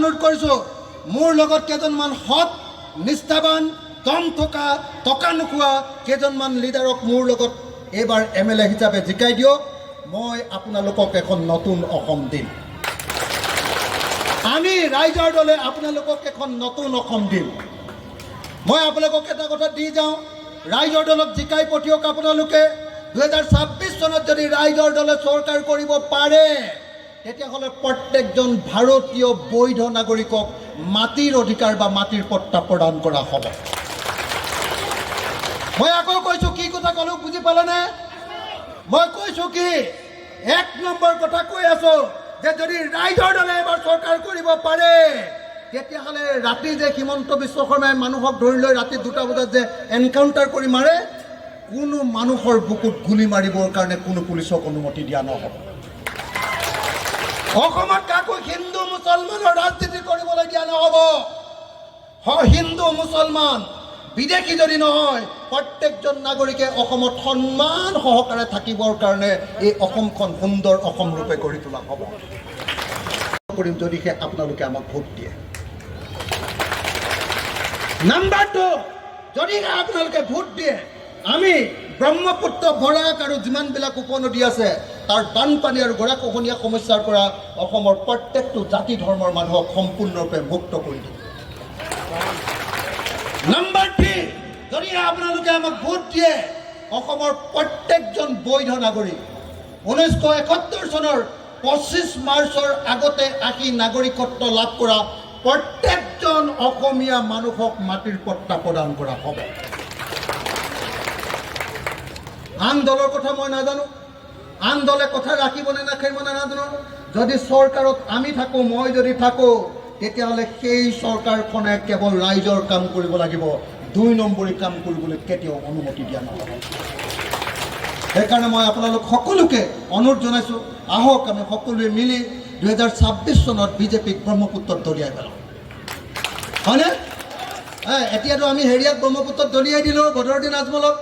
অনুৰোধ কৰিছোঁ, মোৰ লগত কেইজনমান সৎ, নিষ্ঠাবান, দম থকা, টকা নোখোৱা কেইজনমান লিডাৰক মোৰ লগত এইবাৰ এমএলএ হিচাপে জিকাই দিয়ক। মই আপোনালোকক এখন নতুন অসম দিম। আমি ৰাইজৰ দলে আপোনালোকক এখন নতুন অসম দিম। মই আপোনালোকক এটা কথা দি যাওঁ, ৰাইজৰ দলক জিকাই পঠিয়াওক আপোনালোকে। 2026 চনত যদি ৰাইজৰ দলে চৰকাৰ কৰিব পাৰে, তেতিয়াহ'লে প্ৰত্যেকজন ভাৰতীয় বৈধ নাগৰিকক মাটিৰ অধিকাৰ বা মাটিৰ পট্টা প্ৰদান কৰা হ'ব। মই আকৌ কৈছোঁ, কি কথা ক'লো বুজি পালেনে? মই কৈছোঁ কি, এক নম্বৰ কথা কৈ আছো যে যদি ৰাইজৰ দলে এবাৰ চৰকাৰ কৰিব পাৰে, তেতিয়াহ'লে ৰাতি যে হিমন্ত বিশ্ব শৰ্মাই মানুহক ধৰি লৈ ৰাতি 2টা বজাত যে এনকাউণ্টাৰ কৰি মাৰে, কোনো মানুহৰ বুকুত গুলি মাৰিবৰ কাৰণে কোনো পুলিচক অনুমতি দিয়া নহ'ব। অসমত কাকো হিন্দু মুছলমানৰ ৰাজনীতি কৰিবলৈ দিয়া নহ'ব। হিন্দু মুছলমান, বিদেশী যদি নহয়, প্ৰত্যেকজন নাগৰিকে অসমত সন্মান সহকাৰে থাকিবৰ কাৰণে এই অসমখন সুন্দৰ অসম ৰূপে গঢ়ি তোলা হ'ব। কৰিম যদিহে আপোনালোকে আমাক ভোট দিয়ে। নাম্বাৰ 2, যদিহে আপোনালোকে ভোট দিয়ে, আমি ব্ৰহ্মপুত্ৰ, বৰাক আৰু যিমানবিলাক উপনদী আছে, তাৰ বানপানী আৰু গৰাখহনীয়া সমস্যাৰ পৰা অসমৰ প্ৰত্যেকটো জাতি ধৰ্মৰ মানুহক সম্পূৰ্ণৰূপে মুক্ত কৰি দিম। নাম্বাৰ 3, যদিহে আপোনালোকে আমাক ভোট দিয়ে, অসমৰ প্ৰত্যেকজন বৈধ নাগৰিক, 1971 চনৰ 25 মাৰ্চৰ আগতে আহি নাগৰিকত্ব লাভ কৰা প্ৰত্যেকজন অসমীয়া মানুহক মাটিৰ পট্টা প্ৰদান কৰা হ'ব। আন দলৰ কথা মই নাজানো, আন দলে কথা ৰাখিবনে নাৰাখিব নাজানো। যদি চৰকাৰত আমি থাকোঁ, মই যদি থাকোঁ, তেতিয়াহ'লে সেই চৰকাৰখনে কেৱল ৰাইজৰ কাম কৰিব লাগিব, দুই নম্বৰী কাম কৰিবলৈ কেতিয়াও অনুমতি দিয়া নহ'ব। সেইকাৰণে মই আপোনালোক সকলোকে অনুৰোধ জনাইছোঁ, আহক আমি সকলোৱে মিলি 2026 চনত বিজেপিক ব্ৰহ্মপুত্ৰত দলিয়াই পেলাওঁ, হয়নে? এতিয়াতো আমি হেৰিয়াত ব্ৰহ্মপুত্ৰত দলিয়াই দিলোঁ বদৰুদ্দিন আজমলক।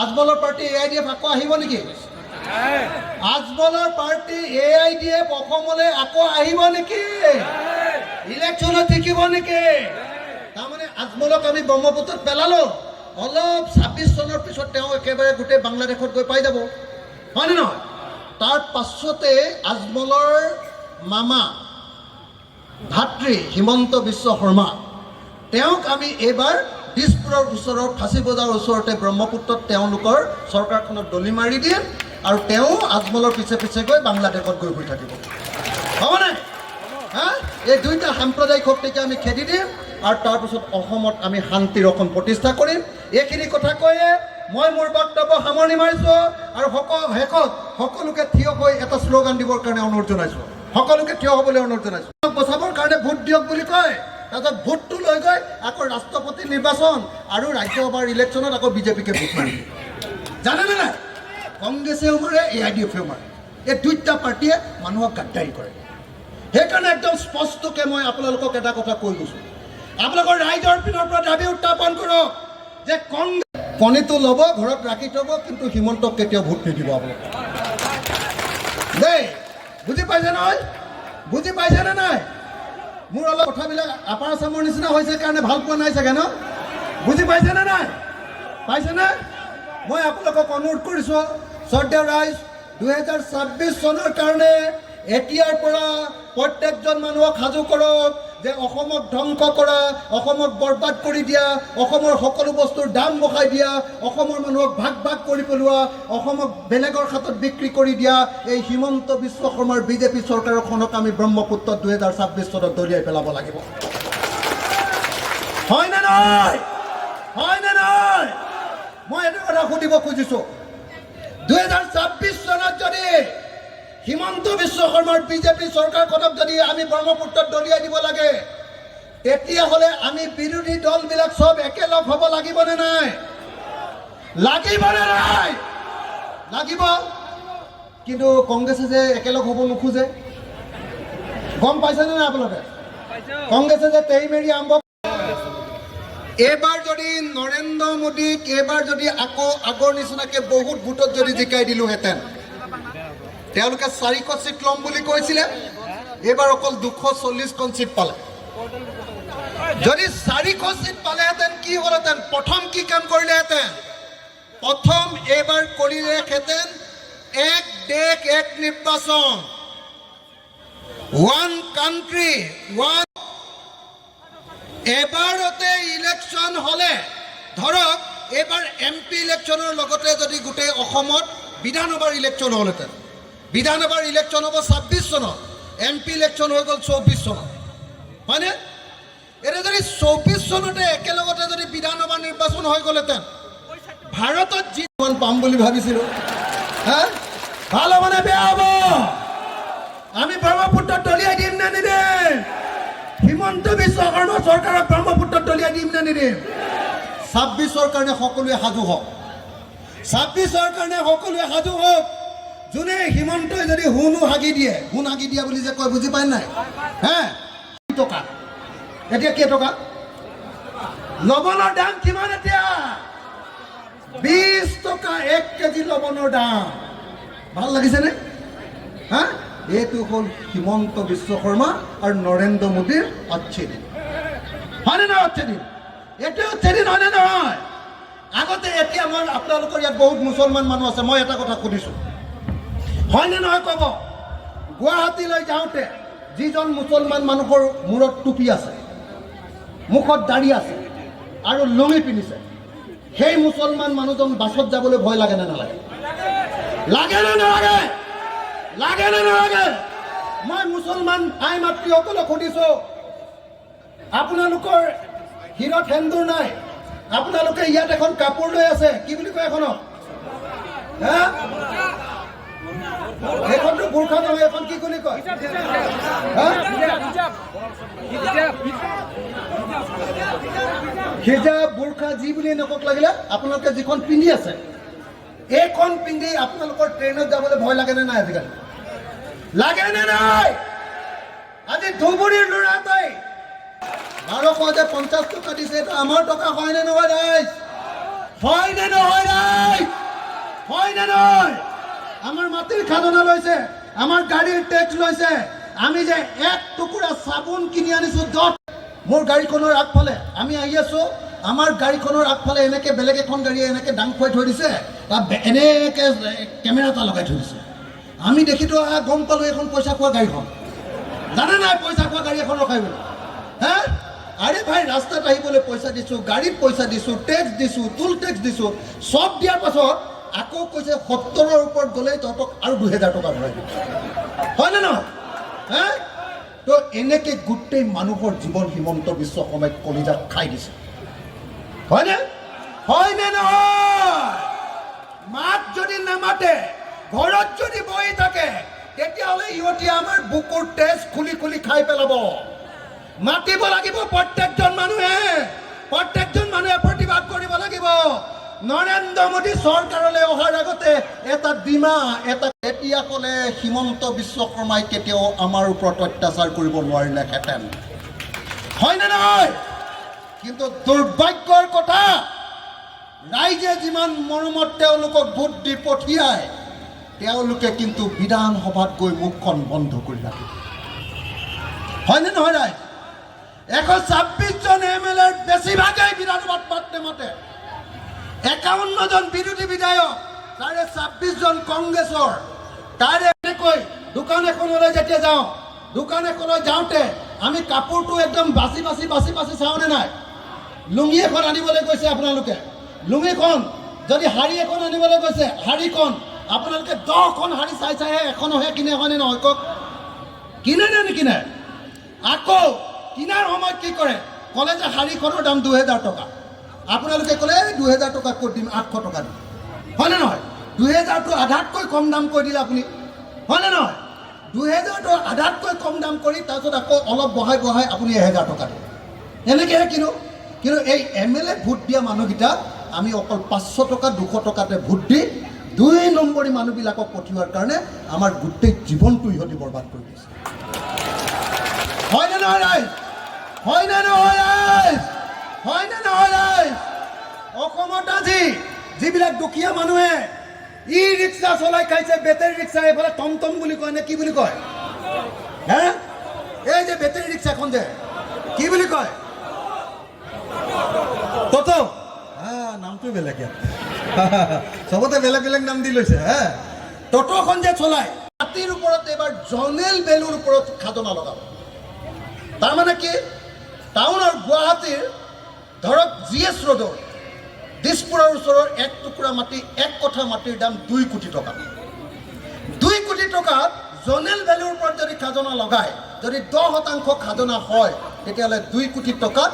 আজমলৰ পাৰ্টি এআইডিএফ আকৌ আহিব নেকি? আজমলৰ পাৰ্টি এআইডিএফ অসমলৈ আকৌ আহিব নেকি? ইলেকশ্যনত জিকিব নেকি? তাৰমানে আজমলক আমি ব্ৰহ্মপুত্ৰত পেলালো, অলপ 26 চনৰ পিছত তেওঁ একেবাৰে গোটেই বাংলাদেশত গৈ পাই যাব, হয়নে নহয়? তাৰ পাছতে আজমলৰ মামা ভাতৃ হিমন্ত বিশ্ব শৰ্মা, তেওঁক আমি এইবাৰ দিছপুৰৰ ওচৰৰ ফাঁচী বজাৰৰ ওচৰতে ব্ৰহ্মপুত্ৰত তেওঁলোকৰ চৰকাৰখনক দলি মাৰি দিম আৰু তেওঁ আজমলৰ পিছে পিছে গৈ বাংলাদেশত গৈ শুই থাকিব, হ'বনে? হা, এই দুইটা সাম্প্ৰদায়িক শক্তিকে আমি খেদি দিম আৰু তাৰপিছত অসমত আমি শান্তিৰ অসম প্ৰতিষ্ঠা কৰিম। এইখিনি কথা কৈয়ে মই মোৰ বক্তব্য সামৰণি মাৰিছোঁ আৰু শেষত সকলোকে থিয় হৈ এটা শ্লোগান দিবৰ কাৰণে অনুৰোধ জনাইছোঁ। সকলোকে থিয় হ'বলৈ অনুৰোধ জনাইছোঁ। বচাবৰ কাৰণে ভোট দিয়ক বুলি কয়, তাৰপিছত ভোটটো লৈ গৈ আকৌ ৰাষ্ট্ৰপতি নিৰ্বাচন আৰু ৰাজ্যসভাৰ ইলেকশ্যনত আকৌ বিজেপিকে ভোট মাৰিব। জানেনে নাই? কংগ্ৰেছেও মাৰে, এআইডিএফেও মাৰে। এই দুইটা পাৰ্টীয়ে মানুহক গাদ্দাৰি কৰে। সেইকাৰণে একদম স্পষ্টকৈ মই আপোনালোকক এটা কথা কৈ গৈছোঁ, আপোনালোকৰ ৰাইজৰ পিনৰ পৰা দাবী উত্থাপন কৰক যে কংগ্ৰেছ কণীটো ল'ব, ঘৰত ৰাখি থ'ব, কিন্তু হিমন্তক কেতিয়াও ভোট নিদিব আপোনালোকে দেই। বুজি পাইছে নহয়? বুজি পাইছেনে নাই? মোৰ অলপ কথাবিলাক আপাৰ আছামৰ নিচিনা হৈছে কাৰণে ভাল পোৱা নাই চাগে ন? বুজি পাইছেনে নাই? পাইছেনে? মই আপোনালোকক অনুৰোধ কৰিছোঁ, শ্ৰদ্ধেয় ৰাইজ, 2026 চনৰ কাৰণে এতিয়াৰ পৰা প্ৰত্যেকজন মানুহক সাজু কৰক যে অসমক ধ্বংস কৰা, অসমক বৰবাদ কৰি দিয়া, অসমৰ সকলো বস্তুৰ দাম বঢ়াই দিয়া, অসমৰ মানুহক ভাগ ভাগ কৰি পেলোৱা, অসমক বেলেগৰ হাতত বিক্ৰী কৰি দিয়া এই হিমন্ত বিশ্ব শৰ্মাৰ বিজেপি চৰকাৰখনক আমি ব্ৰহ্মপুত্ৰত 2026 চনত দলিয়াই পেলাব লাগিব। হয়নে নহয়? হয়নে নহয়? মই এটা কথা সুধিব খুজিছোঁ, 2026 চনত যদি হিমন্ত বিশ্ব শৰ্মাৰ বিজেপি চৰকাৰখনক যদি আমি ব্ৰহ্মপুত্ৰত দলিয়াই দিব লাগে, তেতিয়াহ'লে আমি বিৰোধী দলবিলাক চব একেলগ হ'ব লাগিবনে নাই? লাগিবনে নাই? লাগিব। কিন্তু কংগ্ৰেছে যে একেলগ হ'ব নোখোজে, গম পাইছেনে নাই আপোনালোকে? কংগ্ৰেছে যে তেৰি মেৰি আৰম্ভ। এইবাৰ যদি নৰেন্দ্ৰ মোদীক এইবাৰ যদি আকৌ আগৰ নিচিনাকে বহুত ভোটত যদি জিকাই দিলোহেঁতেন, তেওঁলোকে 400 চিট ল'ম বুলি কৈছিলে। এইবাৰ অকল 240খন চিট পালে। যদি 400 চিট পালেহেঁতেন কি হ'লহেঁতেন? প্ৰথম কি কাম কৰিলেহেঁতেন? প্ৰথম এইবাৰ কৰিলেহেঁতেন এক দেশ এক নিৰ্বাচন, ওৱান কাণ্ট্ৰি ওৱান। এবাৰতে ইলেকশ্যন হ'লে, ধৰক এইবাৰ এমপি ইলেকশ্যনৰ লগতে যদি গোটেই অসমত বিধানসভাৰ ইলেকশ্যন হ'লহেঁতেন, বিধানসভাৰ ইলেকশ্যন হ'ব 26 চনত, এমপি ইলেকশ্যন হৈ গ'ল 24 চনত, হয়নে? এতিয়া যদি 24 চনতে একেলগতে যদি বিধানসভা নিৰ্বাচন হৈ গ'লহেঁতেন, ভাৰতত যি পাম বুলি ভাবিছিলোঁ, হা, ভাল হ'বনে বেয়া হ'ব? আমি ব্ৰহ্মপুত্ৰত দলিয়াই দিম নে নিদিম? হিমন্ত বিশ্ব শৰ্মা চৰকাৰক ব্ৰহ্মপুত্ৰত দলিয়াই দিম নে নিদিম? 26ৰ কাৰণে সকলোৱে সাজু হওক। 26ৰ কাৰণে সকলোৱে সাজু হওক। যোনে হিমন্তই যদি সোণো হাগি দিয়ে, সোণ হাগি দিয়া বুলি যে কয়, বুজি পায় নাই? হে, টকা এতিয়া কেইটকা? লৱণৰ দাম কিমান এতিয়া? 20 টকা 1 কেজি লৱণৰ দাম। ভাল লাগিছেনে? হা, এইটো হ'ল হিমন্ত বিশ্ব শৰ্মা আৰু নৰেন্দ্ৰ মোদীৰ अच्छे दिन, হয়নে নহয়? अच्छे दिन, এইটোৱে अच्छे दिन, হয়নে নহয়? আগতে, এতিয়া মই আপোনালোকৰ ইয়াত বহুত মুছলমান মানুহ আছে, মই এটা কথা সুধিছোঁ, হয়নে নহয় ক'ব। গুৱাহাটীলৈ যাওঁতে যিজন মুছলমান মানুহৰ মূৰত টুপি আছে, মুখত দাড়ি আছে আৰু লুঙি পিন্ধিছে, সেই মুছলমান মানুহজন বাছত যাবলৈ ভয় লাগে নে নালাগে? লাগে নে নালাগে? লাগে নে নালাগে? মই মুছলমান আই মাতৃসকলক সুধিছোঁ, আপোনালোকৰ শিৰত সেন্দুৰ নাই, আপোনালোকে ইয়াত এখন কাপোৰ লৈ আছে, কি বুলি কয় এখনক? হা, এইখনতো বোৰ্খা নহয়, এখন কি বুলি কয়? হা, হিজাব, বোৰ্খা, যি বুলি নকওক লাগিলে, আপোনালোকে যিখন পিন্ধি আছে, এইখন পিন্ধি আপোনালোকৰ ট্ৰেইনত যাবলৈ ভয় লাগে নে নাই আজিকালি? লাগে নে নাই? আজি ধুবুৰীৰ ল'ৰা এটাই 1200 যে 50 টকা দিছে, এইটো আমাৰ টকা হয়নে নহয় ৰাইজ? হয় নে নহয় ৰাইজ? হয় নে নহয়? আমাৰ মাটিৰ খাজনা লৈছে, আমাৰ গাড়ীৰ টেক্স লৈছে। আমি যে এক টুকুৰা চাবোন কিনি আনিছো 10। মোৰ গাড়ীখনৰ আগফালে আমি আহি আছো, আমাৰ গাড়ীখনৰ আগফালে এনেকে বেলেগ এখন গাড়ীয়ে এনেকে দাং খুৱাই থৈ দিছে, তাত এনেকে কেমেৰা এটা লগাই থৈ দিছে। আমি দেখিতো গম পালো, এইখন পইচা খোৱা গাড়ীখন। জানে নাই পইচা খোৱা গাড়ী এখন ৰখাই বোলে? হে, আৰে ভাই, ৰাস্তাত আহিবলৈ পইচা দিছোঁ, গাড়ীত পইচা দিছোঁ, টেক্স দিছোঁ, টোল টেক্স দিছোঁ, চব দিয়াৰ পাছত আকৌ কৈছে 70ৰ ওপৰত গ'লেই তহঁতক আৰু 2000 টকা ভৰাই দিম, হয়নে নহয়? হে, তো এনেকে গোটেই মানুহৰ জীৱন হিমন্ত বিশ্ব শৰ্মাই কলিজাত খাই দিছে, হয়নে? হয়নে নহয়? মাত যদি নামাতে, ঘৰত যদি বহি থাকে, তেতিয়াহ'লে ইহঁতি আমাৰ বুকুৰ তেজ খুলি খুলি খাই পেলাব। মাতিব লাগিব প্ৰত্যেকজন মানুহে, প্ৰত্যেকজন মানুহে প্ৰতিবাদ কৰিব লাগিব। নৰেন্দ্ৰ মোদী চৰকাৰলৈ অহাৰ আগতে এটা ডিমা এটা এতিয়া ক'লে হিমন্ত বিশ্ব শৰ্মাই কেতিয়াও আমাৰ ওপৰত অত্যাচাৰ কৰিব নোৱাৰিলেহেঁতেন, হয়নে নহয়? কিন্তু দুৰ্ভাগ্যৰ কথা, ৰাইজে যিমান মৰমত তেওঁলোকক ভোট দি পঠিয়ায়, তেওঁলোকে কিন্তু বিধানসভাত গৈ মুখখন বন্ধ কৰি ৰাখে, হয়নে নহয় ৰাইজ? 126জন এম এল এৰ বেছিভাগেই বিধানসভাত মাত নেমাতে। 51জন বিৰোধী বিধায়ক, তাৰে 26জন কংগ্ৰেছৰ। তাৰে এনেকৈ দোকান এখনলৈ যেতিয়া যাওঁ, দোকান এখনলৈ যাওঁতে আমি কাপোৰটো একদম বাছি বাছি বাছি বাছি চাওঁনে নাই? লুঙি এখন আনিবলৈ গৈছে আপোনালোকে, লুঙিখন যদি, শাৰী এখন আনিবলৈ গৈছে, শাৰীখন আপোনালোকে 10খন শাৰী চাই চাইহে এখনহে কিনে, হয়নে নহয় কওক? কিনে নে নিকিনে? আকৌ কিনাৰ সময়ত কি কৰে? ক'লে যে শাৰীখনৰ দাম 2000 টকা। আপোনালোকে ক'লে, এই 2000 টকা ক'ত দিম, 800 টকা দিম, হয়নে নহয়? 2000টো আধাতকৈ কম দাম কৈ দিলে আপুনি, হয়নে নহয়? 2000টো আধাতকৈ কম দাম কৰি তাৰপিছত আকৌ অলপ বঢ়াই বঢ়াই আপুনি 1000 টকা দিয়ে। এনেকৈহে কিনো। কিন্তু এই এম এল এ ভোট দিয়া মানুহকেইটাক আমি অকল 500 টকা, 200 টকাতে ভোট দি 2 নম্বৰী মানুহবিলাকক পঠিওৱাৰ কাৰণে আমাৰ গোটেই জীৱনটো ইহঁতি বৰবাদ কৰি দিছে, হয়নে নহয় ৰাইজ? হয়নে নহয় ৰাইজ? হয়নে নহয় ৰাইজ? অসমত আজি যিবিলাক দুখীয়া মানুহে ই ৰিক্সা চলাই খাইছে, বেটেৰী ৰিক্সা, এইফালে টমটম বুলি কয় নে কি বুলি কয়, হে? টটো, নামটো বেলেগ ইয়াত, চবতে বেলেগ বেলেগ নাম দি লৈছে। হে, টটোখন যে চলায়, মাটিৰ ওপৰত এইবাৰ জনেল ভেলুৰ ওপৰত খাজনা লগাব। তাৰমানে কি? টাউনৰ গুৱাহাটীৰ ধৰক জি এছ ৰোডৰ দিছপুৰৰ ওচৰৰ এক টুকুৰা মাটি, এক কঠা মাটিৰ দাম 2 কোটি টকা। 2 কোটি টকাত জনেল ভেলুৰ ওপৰত যদি খাজনা লগায়, যদি 10% খাজনা হয়, তেতিয়াহ'লে 2 কোটি টকাত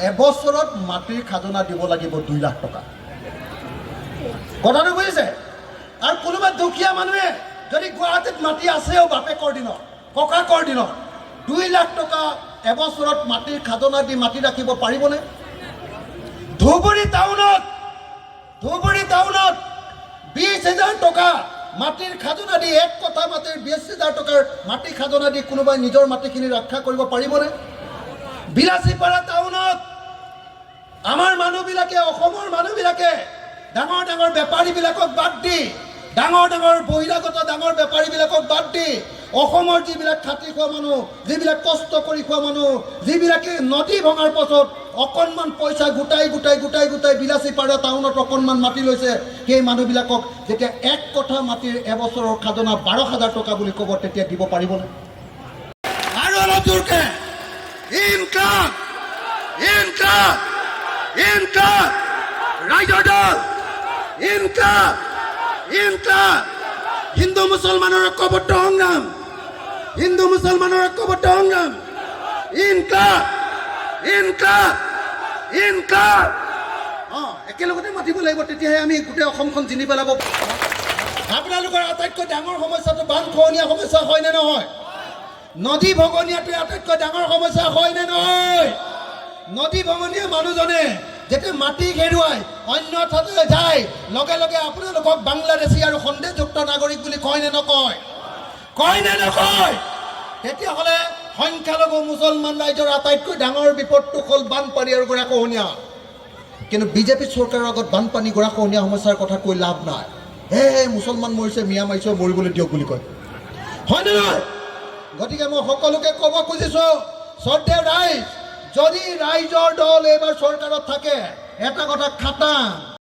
এবছৰত মাটিৰ খাজনা দিব লাগিব 2 লাখ টকা। কথাটো বুজিছে? আৰু কোনোবা দুখীয়া মানুহে যদি গুৱাহাটীত মাটি আছেও, বাপেকৰ দিনত, ককাকৰ দিনত, 2 লাখ টকা এবছৰত মাটিৰ খাজনা দি মাটি ৰাখিব পাৰিবনে? ধুবুৰী টাউনত 20 হেজাৰ টকা মাটিৰ খাজনা দি, এক কঠা মাটিৰ 20 হেজাৰ টকাৰ মাটি খাজনা দি কোনোবাই নিজৰ মাটিখিনি ৰক্ষা কৰিব পাৰিবনে? বিলাচীপাৰা টাউনত আমাৰ মানুহবিলাকে, অসমৰ মানুহবিলাকে ডাঙৰ ডাঙৰ বেপাৰীবিলাকক বাদ দি, ডাঙৰ ডাঙৰ বহিৰাগত ডাঙৰ বেপাৰীবিলাকক বাদ দি, অসমৰ যিবিলাক খাটি খোৱা মানুহ, যিবিলাক কষ্ট কৰি খোৱা মানুহ, যিবিলাকে নদী ভঙাৰ পাছত অকণমান পইচা গোটাই গোটাই গোটাই গোটাই বিলাচীপাৰা টাউনত অকণমান মাটি লৈছে, সেই মানুহবিলাকক যেতিয়া এক কঠা মাটিৰ এবছৰৰ খাজনা 12 হাজাৰ টকা বুলি ক'ব, তেতিয়া দিব পাৰিবনে? আৰু অলপ জোৰকে, ইনকলাব, ইনকলাব, ইনকলাব, ৰাইজৰ দল, ইনকলাব, ইনকলাব। হিন্দু মুছলমানৰ ঐক্যবদ্ধ সংগ্ৰাম, হিন্দু মুছলমানৰ ঐক্যবদ্ধ সংগ্ৰাম, ইনকলাব, ইনকলাব, ইনকলাব। অঁ, একেলগতে মাতিব লাগিব, তেতিয়াহে আমি গোটেই অসমখন জিনি পেলাব। আপোনালোকৰ আটাইতকৈ ডাঙৰ সমস্যাটো বান খহনীয়া সমস্যা, হয়নে নহয়? নদী ভগনীয়াটোৱে আটাইতকৈ ডাঙৰ সমস্যা, হয়নে নহয়? নদী ভগনীয়া মানুহজনে যেতিয়া মাটি হেৰুৱাই অন্য ঠাইলৈ যায়, লগে লগে আপোনালোকক বাংলাদেশী আৰু সন্দেহযুক্ত নাগৰিক বুলি কয় নে নকয়? কয় নে নকয়? তেতিয়াহ'লে সংখ্যালঘু মুছলমান ৰাইজৰ আটাইতকৈ ডাঙৰ বিপদটো হ'ল বানপানী আৰু গৰাখহনীয়া। কিন্তু বিজেপি চৰকাৰৰ আগত বানপানী, গৰাখহনীয়া সমস্যাৰ কথা কৈ লাভ নাই। হে, মুছলমান মৰিছে, মিয়া মাৰিছে, মৰিবলৈ দিয়ক বুলি কয়, হয়নে নহয়? গতিকে মই সকলোকে ক'ব খুজিছোঁ, শ্ৰদ্ধেয় ৰাইজ, যদি ৰাইজৰ দল এইবাৰ চৰকাৰত থাকে, এটা কথা খাটাং।